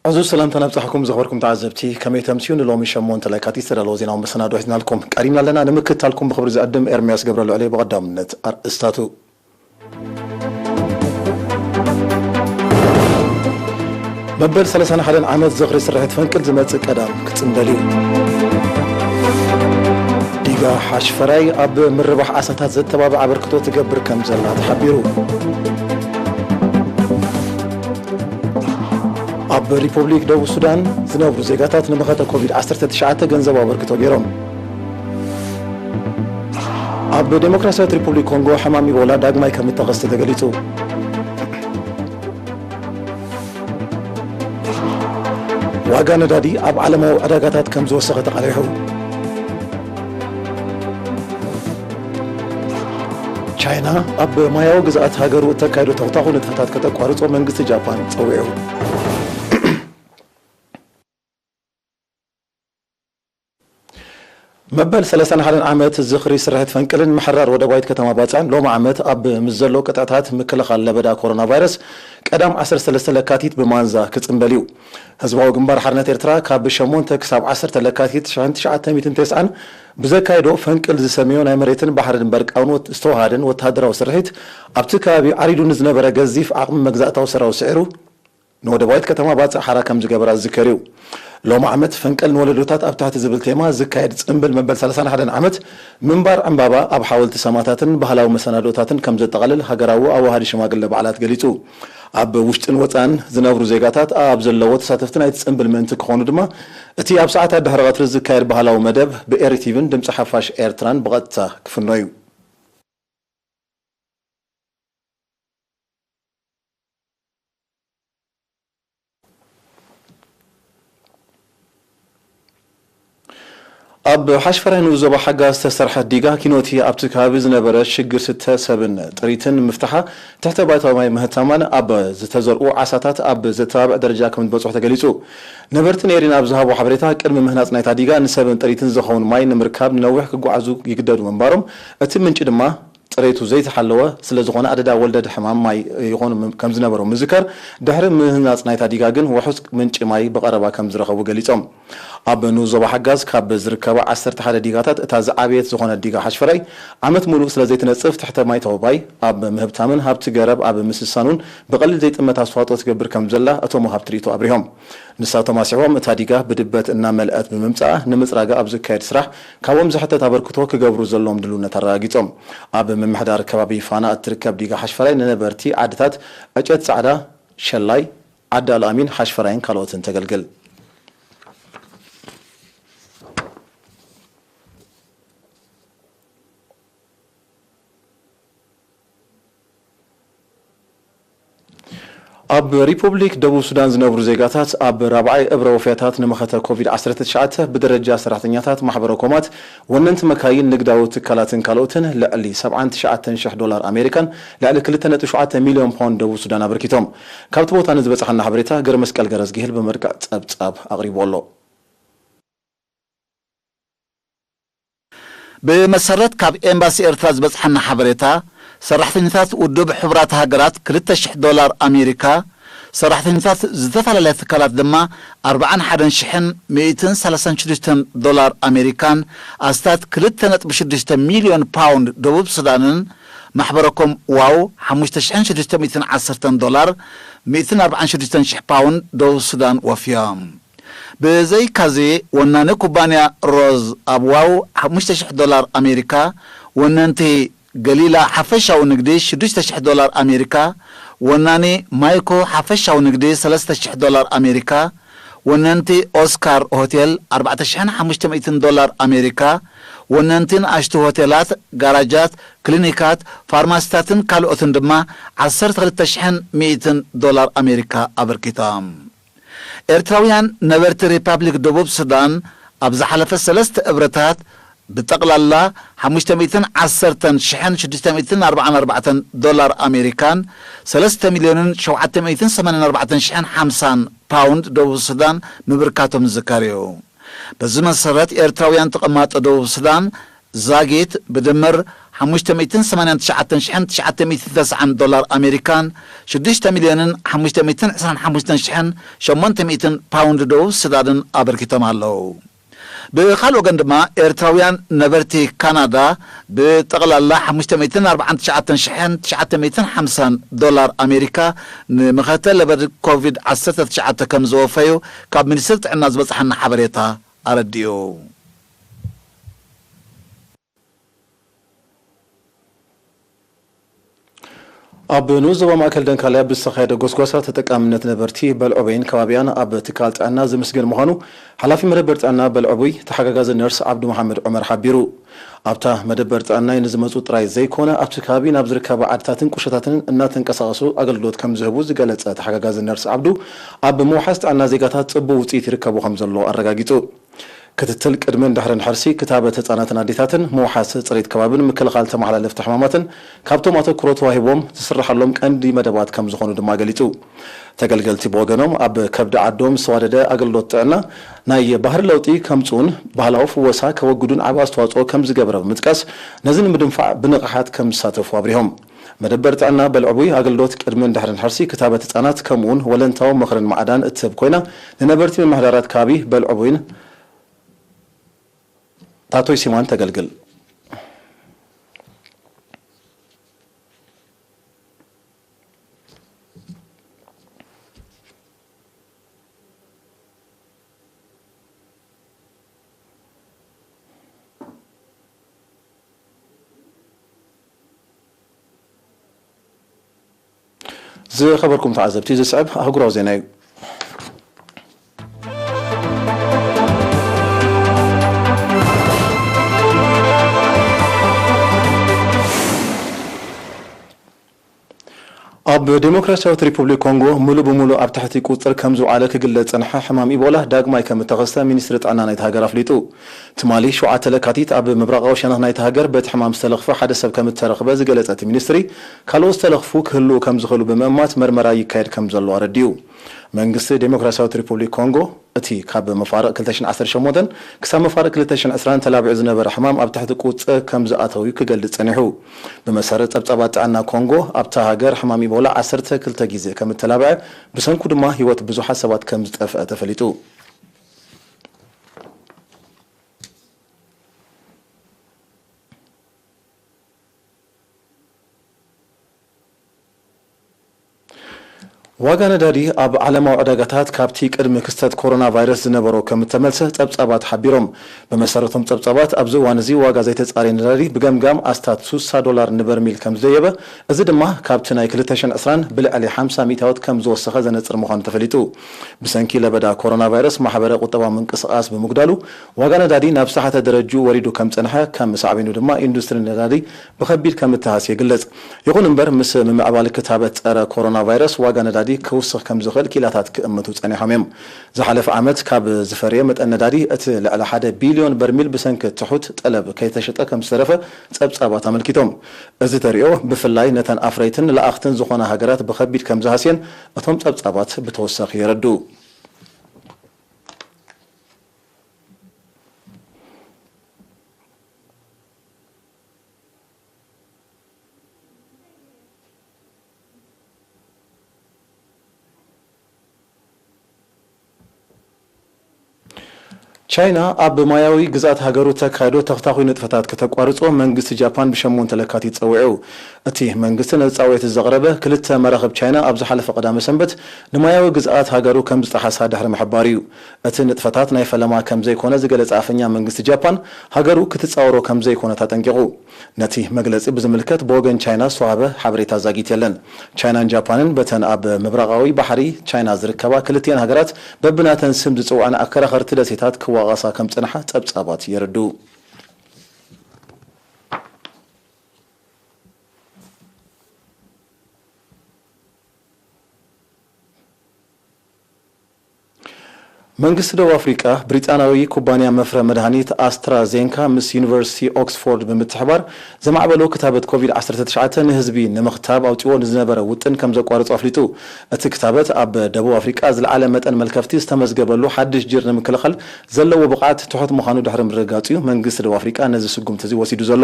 እዚ ሰላምታ ናብጻሕኩም ዘኽበርኩም ተዓዘብቲ፣ ከመይ ተምስዩ? ንሎሚ ሸሞንተ ለካቲት ዝተዳለወ ዜናዊ መሰናዶ ሒዝናልኩም ቀሪብና ኣለና። ንምክትታልኩም ብኽብሪ ዝዕድም ኤርምያስ ገብረ ልዑል እየ። ብቐዳምነት ኣርእስታቱ። መበል ሰለሳን ሓደን ዓመት ዝኽሪ ስርሒት ፈንቅል ዝመጽእ ቀዳም ክጽንበል እዩ። ዲጋ ሓሽፈራይ ኣብ ምርባሕ ዓሳታት ዘተባብዕ ኣበርክቶ ትገብር ከም ዘላ ተሓቢሩ። ኣብ ሪፑብሊክ ደቡብ ሱዳን ዝነብሩ ዜጋታት ንመኸተ ኮቪድ ዓሰርተ ትሽዓተ ገንዘባዊ ኣበርክቶ ገይሮም። ኣብ ዴሞክራሲያዊት ሪፑብሊክ ኮንጎ ሕማም ኢቦላ ዳግማይ ከም እተኸስተ ተገሊጹ። ዋጋ ነዳዲ ኣብ ዓለማዊ ዕዳጋታት ከም ዝወሰኸ ተቓሊሑ። ቻይና ኣብ ማያዊ ግዝኣት ሃገሩ እተካይዶ ተኹታኹ ንጥፈታት ከተቋርጾ መንግስቲ ጃፓን ጸዊዑ። መበል ሰለሳን ሓደን ዓመት ዝኽሪ ስርሒት ፈንቅልን ምሕራር ወደባዊት ከተማ ባጽዕን ሎሚ ዓመት ኣብ ምስ ዘሎ ቅጥዕታት ምክልኻል ለበዳ ኮሮና ቫይረስ ቀዳም ዓሰርተ ሰለስተ ለካቲት ብማንዛ ክጽንበል እዩ። ህዝባዊ ግንባር ሓርነት ኤርትራ ካብ ሸሞንተ ክሳብ ዓሰርተ ለካቲት ሽሕን ትሽዓተ ሚእትን ተስዓን ብዘካየዶ ፈንቅል ዝሰመዮ ናይ መሬትን ባሕርን በርቃውን ወት-፣ ዝተዋሃደን ወተሃደራዊ ስርሒት ኣብቲ ከባቢ ዓሪዱ ንዝነበረ ገዚፍ ዓቕሚ መግዛእታዊ ሰራዊት ስዒሩ ንወደባዊት ከተማ ባጽዕ ሓራ ከም ዝገበራ ዝዝከር እዩ። ሎሚ ዓመት ፈንቅል ንወለዶታት ኣብ ትሕቲ ዝብል ቴማ ዝካየድ ጽምብል መበል ሰላሳን ሓደን ዓመት ምንባር ዕምባባ ኣብ ሓወልቲ ሰማእታትን ባህላዊ መሰናዶታትን ከም ዘጠቓልል ሃገራዊ ኣዋሃዲ ሽማግለ በዓላት ገሊጹ። ኣብ ውሽጥን ወጻን ዝነብሩ ዜጋታት ኣብ ዘለዎ ተሳተፍቲ ናይቲ ጽምብል ምእንቲ ክኾኑ ድማ እቲ ኣብ ሰዓታት ድሕሪ ቀትሪ ዝካየድ ባህላዊ መደብ ብኤሪ ቲቪን ድምጺ ሓፋሽ ኤርትራን ብቐጥታ ክፍኖ እዩ። ኣብ ሓሽፈራይ ንኡስ ዞባ ሓጋ ዝተሰርሐት ዲጋ ኪኖቲ ኣብቲ ከባቢ ዝነበረ ሽግር ስተ ሰብን ጥሪትን ምፍታሓ ትሕተ ባይታዊ ማይ ምህታማን ኣብ ዝተዘርኡ ዓሳታት ኣብ ዘተባብዕ ደረጃ ከም ዝበጽሑ ተገሊጹ። ነበርቲ ነይሪን ኣብ ዝሃቦ ሓበሬታ ቅድሚ ምህናጽ ናይታ ዲጋ ንሰብን ጥሪትን ዝኸውን ማይ ንምርካብ ንነዊሕ ክጓዓዙ ይግደዱ ምንባሮም እቲ ምንጪ ድማ ጽሬቱ ዘይተሓለወ ስለ ዝኾነ ኣደዳ ወልደድ ሕማም ማይ ይኾኑ ም-፣ ከም ዝነበሩ ምዝካር፣ ድሕሪ ምህናጽ ናይታ ዲጋ ግን ውሑስ ምንጪ ማይ ብቐረባ ከም ዝረኸቡ ገሊጾም። ኣብ ንኡስ ዞባ ሓጋዝ ካብ ዝርከባ ዓሰርተ ሓደ ዲጋታት እታ ዝዓበየት ዝኾነት ዲጋ ሓሽፈራይ ዓመት ሙሉእ ስለ ዘይትነጽፍ ትሕተ ማይ ተወባይ ኣብ ምህብታምን ሃብቲ ገረብ ኣብ ምስሳኑን ብቐሊል ዘይጥመት ኣስተዋጽኦ ትገብር ከም ዘላ እቶም ወሃብቲ ርእይቶ ኣብሪሆም። ንሳቶም ኣስዒቦም፣ እታ ዲጋ ብድበት እናመልአት ብምምጽኣ፣ ንምጽራጋ ኣብ ዝካየድ ስራሕ ካብኦም ዝሕተት ኣበርክቶ ክገብሩ ዘለዎም ድልውነት ኣረጋጊጾም። ኣብ ምምሕዳር ከባቢ ፋና እትርከብ ዲጋ ሓሽፈራይ ንነበርቲ ዓድታት ዕጨት ጻዕዳ፣ ሸላይ፣ ዓዲ ኣልኣሚን፣ ሓሽፈራይን ካልኦትን ተገልግል። ኣብ ሪፑብሊክ ደቡብ ሱዳን ዝነብሩ ዜጋታት ኣብ ራብዓይ እብረ ወፍያታት ንመኸተ ኮቪድ ዓሰርተ ትሽዓተ ብደረጃ ሰራሕተኛታት ማሕበረ ኮማት፣ ወነንቲ መካይን፣ ንግዳዊ ትካላትን ካልኦትን ልዕሊ ሰብዓን ትሽዓተን ሽሕ ዶላር ኣሜሪካን ልዕሊ ክልተ ነጥቢ ሸውዓተ ሚልዮን ፓውንድ ደቡብ ሱዳን ኣበርኪቶም። ካብቲ ቦታ ንዝበጽሓና ሓበሬታ ገረመስቀል ገረዝጊሄል ብመልክዕ ጸብጻብ ኣቕሪቡ ኣሎ። ብመሰረት ካብ ኤምባሲ ኤርትራ ዝበጽሓና ሓበሬታ፣ ሰራሕተኛታት ውድብ ሕቡራት ሃገራት ክልተ ሽሕ ዶላር ኣሜሪካ፣ ሰራሕተኛታት ዝተፈላለያ ትካላት ድማ ኣርብዓን ሓደን ሽሕን ሚእትን ሰላሳን ሽዱሽተን ዶላር ኣሜሪካን፣ ኣስታት ክልተ ነጥቢ ሽዱሽተ ሚልዮን ፓውንድ ደቡብ ሱዳንን፣ ማሕበረኮም ዋው ሓሙሽተ ሽሕን ሽዱሽተ ሚእትን ዓሰርተን ዶላር፣ ሚእትን ኣርባዓን ሽዱሽተን ሽሕ ፓውንድ ደቡብ ሱዳን ወፍዮም። ብዘይካዚ፣ ወናኒ ኩባንያ ሮዝ ኣብ ዋው ሓሙሽተ ሽሕ ዶላር ኣሜሪካ፣ ወነንቲ ገሊላ ሓፈሻዊ ንግዲ ሽዱሽተ ሽሕ ዶላር ኣሜሪካ፣ ወናኒ ማይኮ ሓፈሻዊ ንግዲ ሰለስተ ሽሕ ዶላር ኣሜሪካ፣ ወነንቲ ኦስካር ሆቴል ኣርባዕተ ሽሕን ሓሙሽተ ሚእትን ዶላር ኣሜሪካ፣ ወነንቲ ንኣሽቱ ሆቴላት፣ ጋራጃት፣ ክሊኒካት፣ ፋርማሲታትን ካልኦትን ድማ ዓሰርተ ክልተ ሽሕን ሚእትን ዶላር ኣሜሪካ ኣበርኪቶም። ኤርትራውያን ነበርቲ ሪፓብሊክ ደቡብ ሱዳን ኣብ ዝሓለፈ ሰለስተ እብረታት ብጠቕላላ ሓሙሽተ ሚእትን ዓሰርተን ሽሕን ሽዱሽተ ሚእትን ኣርባዓን ኣርባዕተን ዶላር ኣሜሪካን ሰለስተ ሚልዮንን ሸውዓተ ሚእትን ሰማንያን ኣርባዕተን ሽሕን ሓምሳን ፓውንድ ደቡብ ሱዳን ምብርካቶም ዝዝከር እዩ። በዚ መሰረት ኤርትራውያን ተቐማጦ ደቡብ ሱዳን ዛጊት ብድምር ሓሙሽተ ሚእትን ሰማንያን ትሽዓተን ሽሕን ትሽዓተ ሚእትን ተስዓን ዶላር ኣሜሪካን ሽዱሽተ ሚልዮንን ሓሙሽተ ሚእትን ዕስራን ሓሙሽተን ሽሕን ሸሞንተ ሚእትን ፓውንድ ደቡብ ሱዳንን ኣበርኪቶም ኣለዉ። ብኻልእ ወገን ድማ ኤርትራውያን ነበርቲ ካናዳ ብጠቕላላ ሓሙሽተ ሚእትን ኣርባዓን ትሽዓተን ሽሕን ትሽዓተ ሚእትን ሓምሳን ዶላር ኣሜሪካ ንመኸተ ለበድ ኮቪድ ዓሰርተ ትሽዓተ ከም ዝወፈዩ ካብ ሚኒስትሪ ጥዕና ዝበጽሓና ሓበሬታ ኣረዲኡ። ኣብ ንኡስ ዞባ ማእከል ደንካልያ ብዝተኻየደ ጎስጓሳ ተጠቃምነት ነበርቲ በልዕበይን ከባቢያን ኣብ ትካል ጥዕና ዝምስገን ምዃኑ ሓላፊ መደበር ጥዕና በልዕቡይ ተሓጋጋዚ ነርስ ዓብዱ መሓመድ ዑመር ሓቢሩ። ኣብታ መደበር ጥዕና ንዝመጹ ጥራይ ዘይኮነ ኣብቲ ከባቢ ናብ ዝርከባ ዓድታትን ቁሸታትን እናተንቀሳቐሱ ኣገልግሎት ከም ዝህቡ ዝገለጸ ተሓጋጋዚ ነርስ ዓብዱ ኣብ ምውሓስ ጥዕና ዜጋታት ጽቡቕ ውጽኢት ይርከቡ ከም ዘሎ ኣረጋጊጹ። ክትትል ቅድምን ድሕርን ሕርሲ፣ ክታበት ህጻናትን ኣዴታትን፣ ምውሓስ ጽሬት ከባብን ምክልኻል ተመሓላለፍቲ ሕማማትን ካብቶም ኣተኩሮ ተዋሂቦም ዝስርሓሎም ቀንዲ መደባት ከም ዝኾኑ ድማ ገሊጹ። ተገልገልቲ ብወገኖም ኣብ ከብዲ ዓዶም ዝተዋደደ ኣገልግሎት ጥዕና ናይ ባህሪ ለውጢ ከምጽኡን ባህላዊ ፍወሳ ከወግዱን ዓቢ ኣስተዋጽኦ ከም ዝገበረ ብምጥቃስ ነዚ ንምድንፋዕ ብንቕሓት ከም ዝሳተፉ ኣብሪሆም። መደበር ጥዕና በልዕቡይ ኣገልግሎት ቅድምን ድሕርን ሕርሲ ክታበት ህጻናት ከምኡውን ወለንታዊ ምኽርን ማዕዳን እትህብ ኮይና ንነበርቲ ምምሕዳራት ከባቢ በልዕቡይን ታቶይ ሲማን ተገልግል። ዝኸበርኩም ተዓዘብቲ፣ ዝስዕብ ኣህጉራዊ ዜና እዩ። ኣብ ዴሞክራሲያዊት ሪፑብሊክ ኮንጎ ምሉእ ብምሉእ ኣብ ትሕቲ ቁጽር ከም ዝወዓለ ክግለጽ ዝጸንሐ ሕማም ኢቦላ ዳግማይ ከም እተኸስተ ሚኒስትሪ ጥዕና ናይታ ሃገር ኣፍሊጡ። ትማሊ ሸውዓተ ለካቲት ኣብ ምብራቓዊ ሸነኽ ናይታ ሃገር በቲ ሕማም ዝተለኽፈ ሓደ ሰብ ከም እተረኽበ ዝገለጸ እቲ ሚኒስትሪ፣ ካልኦት ዝተለኽፉ ክህልዉ ከም ዝኽእሉ ብምእማት መርመራ ይካየድ ከም ዘሎ ኣረዲኡ። መንግስቲ ዴሞክራሲያዊት ሪፑብሊክ ኮንጎ፣ እቲ ካብ መፋርቕ ክልተ ሽሕን ዓሰርተ ሸሞንተን ክሳብ መፋርቕ ክልተ ሽሕን ዕስራን ተላቢዑ ዝነበረ ሕማም ኣብ ትሕቲ ቁጽር ከም ዝኣተወ እዩ ክገልጽ ጸኒሑ። ብመሰረት ጸብጻባት ጥዕና ኮንጎ፣ ኣብታ ሃገር ሕማም ኢቦላ ዓሰርተ ክልተ ግዜ ከም እተላብዐ፣ ብሰንኩ ድማ ህይወት ብዙሓት ሰባት ከም ዝጠፍአ ተፈሊጡ። ዋጋ ነዳዲ ኣብ ዓለማዊ ዕዳጋታት ካብቲ ቅድሚ ክስተት ኮሮና ቫይረስ ዝነበሮ ከም እተመልሰ ጸብጻባት ሓቢሮም። ብመሰረቶም ጸብጻባት፣ ኣብዚ እዋን እዚ ዋጋ ዘይተጻረየ ነዳዲ ብገምጋም ኣስታት ስሳ ዶላር ንበርሚል ከም ዝደየበ፣ እዚ ድማ ካብቲ ናይ ክልተ ሽሕን ዕስራን ብልዕሊ ሓምሳ ሚእታዎት ከም ዝወሰኸ ዘነጽር ምዃኑ ተፈሊጡ። ብሰንኪ ለበዳ ኮሮና ቫይረስ ማሕበረ ቁጠባዊ ምንቅስቓስ ብምጉዳሉ፣ ዋጋ ነዳዲ ናብ ዝተሓተ ደረጅኡ ወሪዱ ከም ዝጸንሐ፣ ከም ሳዕቤኑ ድማ ኢንዱስትሪ ነዳዲ ብኸቢድ ከም እተሃስየ ይግለጽ። ይኹን እምበር፣ ምስ ምምዕባል ክታበት ጸረ ኮሮና ቫይረስ ዋጋ ነዳዲ ክውስኽ ከም ዝኽእል ክኢላታት ክእምቱ ጸኒሖም እዮም። ዝሓለፈ ዓመት ካብ ዝፈረየ መጠን ነዳዲ እቲ ልዕሊ ሓደ ቢልዮን በርሚል ብሰንኪ ትሑት ጠለብ ከይተሸጠ ከም ዝተረፈ ጸብጻባት ኣመልኪቶም። እዚ ተርእዮ ብፍላይ ነተን ኣፍረይትን ለኣኽትን ዝኾና ሃገራት ብኸቢድ ከም ዝሃስየን እቶም ጸብጻባት ብተወሳኺ የረድኡ። ቻይና ኣብ ማያዊ ግዝኣት ሃገሩ ተካይዶ ተኽታኹይ ንጥፈታት ከተቋርጾ መንግስቲ ጃፓን ብሸሞንተ ለካቲት ጸዊዑ። እቲ መንግስቲ ነዚ ጻውዒት ዘቕረበ ክልተ መራኽብ ቻይና ኣብ ዝሓለፈ ቀዳመ ሰንበት ንማያዊ ግዝኣት ሃገሩ ከም ዝጠሓሳ ድሕሪ ምሕባሩ እዩ። እቲ ንጥፈታት ናይ ፈለማ ከም ዘይኮነ ዝገለጸ ኣፈኛ መንግስቲ ጃፓን፣ ሃገሩ ክትጻወሮ ከም ዘይኮነት ኣጠንቂቑ። ነቲ መግለጺ ብዝምልከት ብወገን ቻይና ዝተዋህበ ሓበሬታ ዛጊት የለን። ቻይናን ጃፓንን በተን ኣብ ምብራቓዊ ባሕሪ ቻይና ዝርከባ ክልቲአን ሃገራት በብናተን ስም ዝጽውዐን ኣከራኸርቲ ደሴታት ክዋቐሳ ከም ዝጸንሓ ጸብጻባት የረድኡ። መንግስቲ ደቡብ ኣፍሪቃ፣ ብሪጣንያዊ ኩባንያ መፍረ መድሃኒት ኣስትራዜንካ ምስ ዩኒቨርሲቲ ኦክስፎርድ ብምትሕባር ዘማዕበሎ ክታበት ኮቪድ ዓሰርተ ትሽዓተ ንህዝቢ ንምኽታብ ኣውጺዎ ንዝነበረ ውጥን ከም ዘቋርጾ ኣፍሊጡ። እቲ ክታበት ኣብ ደቡብ ኣፍሪቃ ዝለዓለ መጠን መልከፍቲ ዝተመዝገበሉ ሓድሽ ጅር ንምክልኻል ዘለዎ ብቕዓት ትሑት ምዃኑ ድሕሪ ምርግጋጹ እዩ መንግስቲ ደቡብ ኣፍሪቃ ነዚ ስጉምቲ እዚ ወሲዱ ዘሎ።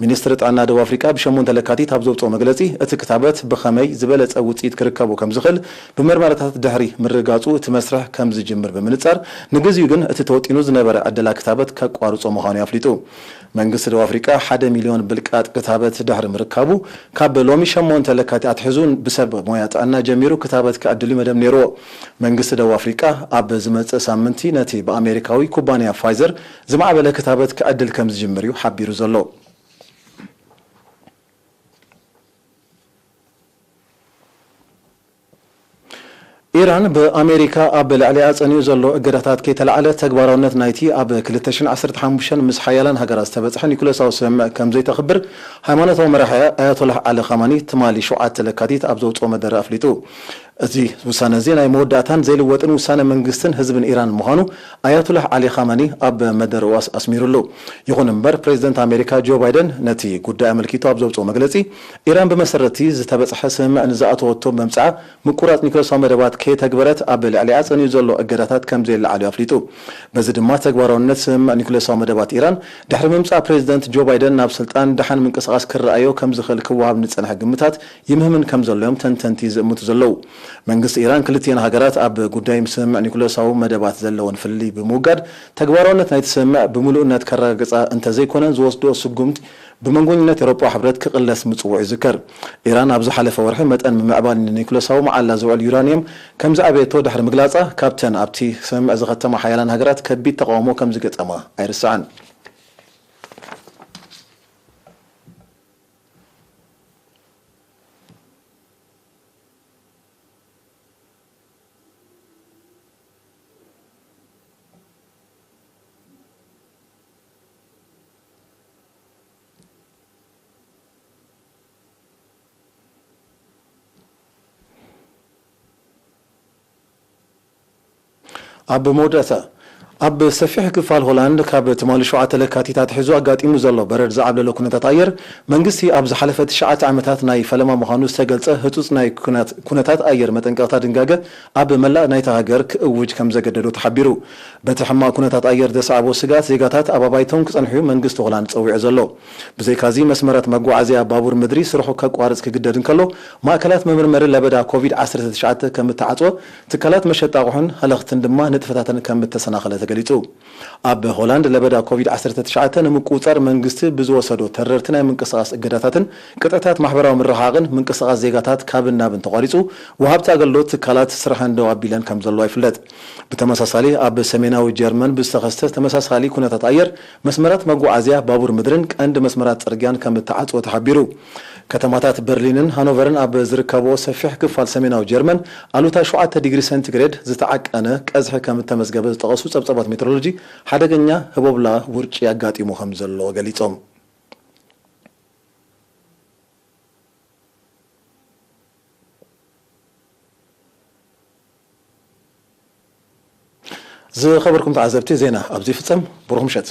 ሚኒስትሪ ጥዕና ደቡብ ኣፍሪቃ ብሸሞንተ ለካቲት ኣብ ዘውጽኦ መግለጺ፣ እቲ ክታበት ብኸመይ ዝበለጸ ውጽኢት ክርከቦ ከም ዝኽእል ብመርመራታት ድሕሪ ምርግጋጹ እቲ መስርሕ ከም ዝጅምር ብምንጻር፣ ንግዚኡ ግን እቲ ተወጢኑ ዝነበረ ዕደላ ክታበት ከቋርጾ ምዃኑ ኣፍሊጡ። መንግስቲ ደቡብ ኣፍሪቃ ሓደ ሚልዮን ብልቃጥ ክታበት ድሕሪ ምርካቡ፣ ካብ ሎሚ ሸሞንተ ለካቲት ኣትሒዙ ብሰብ ሞያ ጥዕና ጀሚሩ ክታበት ክዕድል እዩ መደብ ነይርዎ። መንግስቲ ደቡብ ኣፍሪቃ ኣብ ዝመጽእ ሳምንቲ ነቲ ብኣሜሪካዊ ኩባንያ ፋይዘር ዝማዕበለ ክታበት ክዕድል ከም ዝጅምር እዩ ሓቢሩ ዘሎ። ኢራን ብኣሜሪካ ኣብ ልዕሊኣ ጸኒዑ ዘሎ እገዳታት ከይተላዕለ፣ ተግባራውነት ናይቲ ኣብ ክልተ ሽሕን ዓሰርተ ሓሙሽተን ምስ ሓያላን ሃገራት ዝተበጽሐ ኒኩለሳዊ ስምምዕ ከም ዘይተኽብር ሃይማኖታዊ መራሒ ኣያቶላህ ዓሊ ኻማኒ ትማሊ ሸውዓተ ለካቲት ኣብ ዘውጽኦ መደረ ኣፍሊጡ። እዚ ውሳነ እዚ ናይ መወዳእታን ዘይልወጥን ውሳነ መንግስትን ህዝብን ኢራን ምዃኑ ኣያቶላህ ዓሊ ኻማኒ ኣብ መደረኡ ኣስ-፣ ኣስሚሩሉ። ይኹን እምበር፣ ፕሬዚደንት ኣሜሪካ ጆ ባይደን ነቲ ጉዳይ ኣመልኪቱ ኣብ ዘውጽኦ መግለጺ፣ ኢራን ብመሰረት'ቲ ዝተበጽሐ ስምምዕ ንዝኣተወቶ መምጽዓ ምቁራጽ ኒኩለሳዊ መደባት ከየተግበረት ኣብ ልዕሊኣ ጸኒዑ ዘሎ እገዳታት ከም ዘየለዓሉ ኣፍሊጡ። በዚ ድማ ተግባራውነት ስምምዕ ኒኩለሳዊ መደባት ኢራን ድሕሪ ምምጻእ ፕሬዚደንት ጆ ባይደን ናብ ስልጣን ደሓን ምንቅስቓስ ክረኣዮ ከም ዝኽእል ክወሃብ ንጸንሐ ግምታት ይምህምን ከም ዘሎ እዮም ተንተንቲ ዝእምቱ ዘለዉ። መንግስቲ ኢራን ክልቲኤን ሃገራት ኣብ ጉዳይ ስምምዕ ኒኩለሳዊ መደባት ዘለወን ፍልልይ ብምውጋድ ተግባራውነት ናይቲ ስምምዕ ብምሉእነት ከረጋግጻ እንተዘይኮነን ዝወስድኦ ስጉምቲ ብመንጎኝነት ኤውሮጳዊ ሕብረት ክቕለስ ምጽውዑ ይዝከር። ኢራን ኣብ ዝሓለፈ ወርሒ መጠን ምምዕባል ንኒኩለሳዊ መዓላ ዝውዕል ዩራንየም ከም ዝኣበየቶ ድሕሪ ምግላጻ፣ ካብተን ኣብቲ ስምምዕ ዝኸተማ ሓያላን ሃገራት ከቢድ ተቓውሞ ከም ዝገጠማ ኣይርሳዕን። ኣብ መወዳእታ፣ ኣብ ሰፊሕ ክፋል ሆላንድ ካብ ትማሊ ሸውዓተ ለካቲት ኣትሒዙ ኣጋጢሙ ዘሎ በረድ ዝዓብለሎ ኩነታት ኣየር፣ መንግስቲ ኣብ ዝሓለፈ ትሽዓተ ዓመታት ናይ ፈለማ ምዃኑ ዝተገልጸ ህጹጽ ናይ ኩነት-፣ ኩነታት ኣየር መጠንቀቕታ ድንጋገ ኣብ መላእ ናይታ ሃገር ክእውጅ ከም ዘገደዶ ተሓቢሩ። በቲ ሕማቕ ኩነታት ኣየር ዘስዓቦ ስግኣት ዜጋታት ኣብ ኣባይቶም ክጸንሑ እዩ መንግስቲ ሆላንድ ጸዊዑ ዘሎ። ብዘይካዚ መስመራት መጓዓዝያ ባቡር ምድሪ ስርሑ ከቋርጽ ክግደድ እንከሎ፣ ማእከላት መመርመሪ ለበዳ ኮቪድ ዓሰርተ ትሽዓተ ከም እተዓጽወ፣ ትካላት መሸጣ ኣቑሑን ሃለኽትን ድማ ንጥፈታተን ከም እተሰናኸለ ተገሊጹ። ኣብ ሆላንድ ለበዳ ኮቪድ ዓሰርተ ትሽዓተ ንምቁጽጻር መንግስቲ ብዝወሰዶ ተረርቲ ናይ ምንቅስቓስ እገዳታትን ቅጥዕታት ማሕበራዊ ምርሕሓቕን ምንቅስቓስ ዜጋታት ካብን ናብን ተቋሪጹ፣ ወሃብቲ ኣገልግሎት ትካላት ስርሐን ደው ኣቢለን ከም ዘለዋ ይፍለጥ። ብተመሳሳሊ ኣብ ሰሜናዊ ጀርመን ብዝተኸስተ ተመሳሳሊ ኩነታት ኣየር መስመራት መጓዓዝያ ባቡር ምድርን ቀንዲ መስመራት ጽርግያን ከም እተዓጽወ ተሓቢሩ። ከተማታት በርሊንን ሃኖቨርን ኣብ ዝርከብኦ ሰፊሕ ክፋል ሰሜናዊ ጀርመን ኣሉታ ሸውዓተ ዲግሪ ሴንቲግሬድ ዝተዓቀነ ቀዝሒ ከም እተመዝገበ ዝጠቐሱ ጸብጻባት ሜትሮሎጂ፣ ሓደገኛ ህቦብላ ውርጪ ኣጋጢሙ ከም ዘሎ ገሊጾም። ዝኸበርኩም ተዓዘብቲ፣ ዜና ኣብዚ ይፍጸም። ብሩኽ ምሸት።